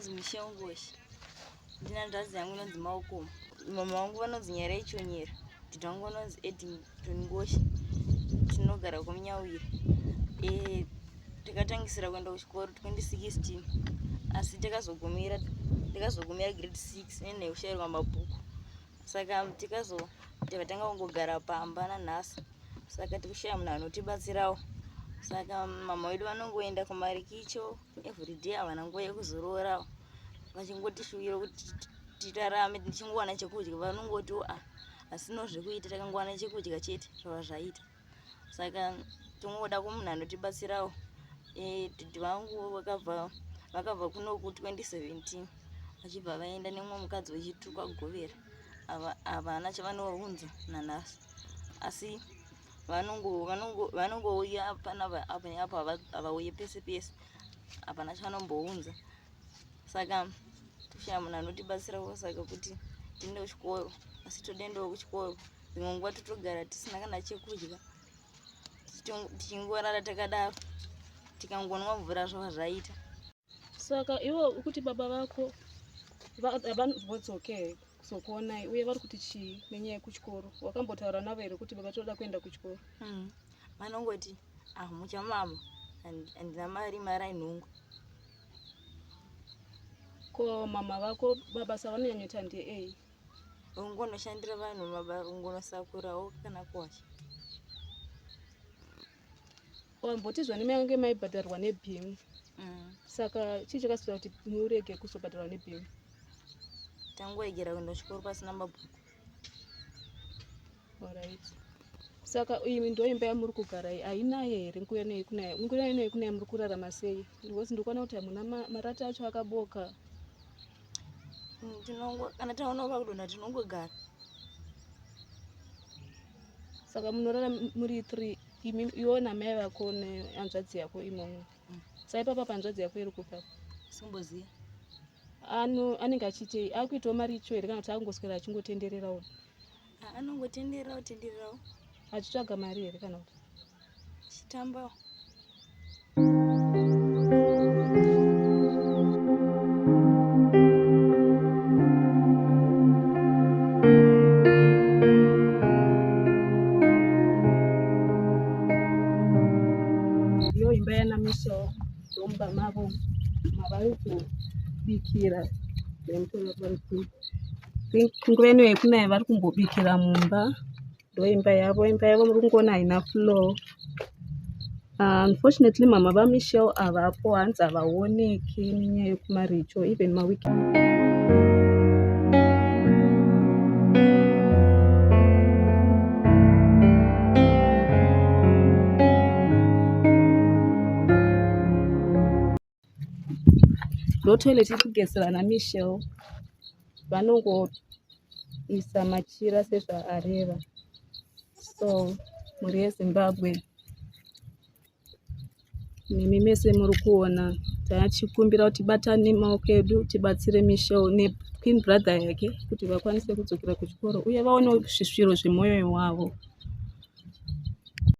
Ndinonzi Michelle Ngoshi. Ndine hanzvadzi yangu inonzi Malcolm. Mama vangu vanonzi Nyarai Chonyera. Dida vangu vanonzi Eddington Ngoshi. Tinogara kuMunyawiri. Eh, takatangisira kuenda kuchikoro 2016 asi takazogumira takazogumira grade 6 nene kushairwa mabhuku. Saka tikazo tikatanga kungogara pamba nanhasi. Saka tikushaya munhu anotibatsirawo. Saka mama vedu vanongoenda kumarikicho everyday havana nguva yekuzororawo vachingotishuvira kuti tirarame tichingowana chekudya vanongotiwo ah asinawo zvekuita takangowana chekudya chete zvava zvaita saka tongoda kumunhu anotibatsirawo eh, didi vangu vakabva vakabva kunoku 2017 vachibva vaenda nemumwe mukadzi wechitukwa govera havana chavanounza nanhasi asi vanongouya panapa apa neapo havauye pese pese hapana chavanombounza saka toshaya munhu anotibatsirawo saka kuti tiende kuchikoro asi todendawo kuchikoro dzimwe nguva totogara tisina kana chekudya tichingorara takadaro tikangonwa mvura zvava zvaita Saka iwe ukuti baba vako havanodzoke here kuzokuonai uye vari kuti chii nenyaya yekuchikoro? Wakambotaura navo here kuti baba toda kuenda kuchikoro? Hmm. Vanongoti ah muchamama handina mari mari ainhongwa. Ko mama vako mabasa avanonyanyoita ndeei? Ungonoshandira vanhu ungonosakurawo kana kuwacha. Wamboti zvani mainge maibhadharwa nebhim Saka chii chakazoita kuti murege kuzobhadharwa nebhim? Tangoregera kuenda kuchikoro pasina mabhuku. Alright. Saka iyi ndo imba yamuri kugara iyi hainaye here nguva ino yekunaya? Nguva ino yekunaya muri kurarama sei? Because ndikuona kuti hamuna marata acho akaboka. Tinongo kana taona pakudonha tinongogara. Saka munorara muri 3 imi iwe namai vako nehanzvadzi yako imomo. Saka ipapa panzvadzi yako iri kupi apa? Simboziva. Ano anenge achiitei? Akuitawo maricho here kana kuti akungoswera achingotendererawo? Anongotendererawo tendererawo. Achitsvaga mari here kana kuti? Achitambawo. Ndiyo imba yana Michelle ndomba mavo mavari kubikira nguva ino yekunaya vari kumbobikira mumba ndoimba yavo imba yavo muri kungoona haina floor Unfortunately mama vaMichelle avapo hanzi havaoneki nenyaya yekumaricho even maweek Ndotoilet iri kugezera naMichelle vanongoisa machira sezvaareva so mhuri yeZimbabwe nemi mese muri kuona tachikumbira kuti batane maoko edu tibatsire Michelle netwin brother yake kuti vakwanise kudzokera kuchikoro uye vaonewo zvisviro zvemwoyo wavo.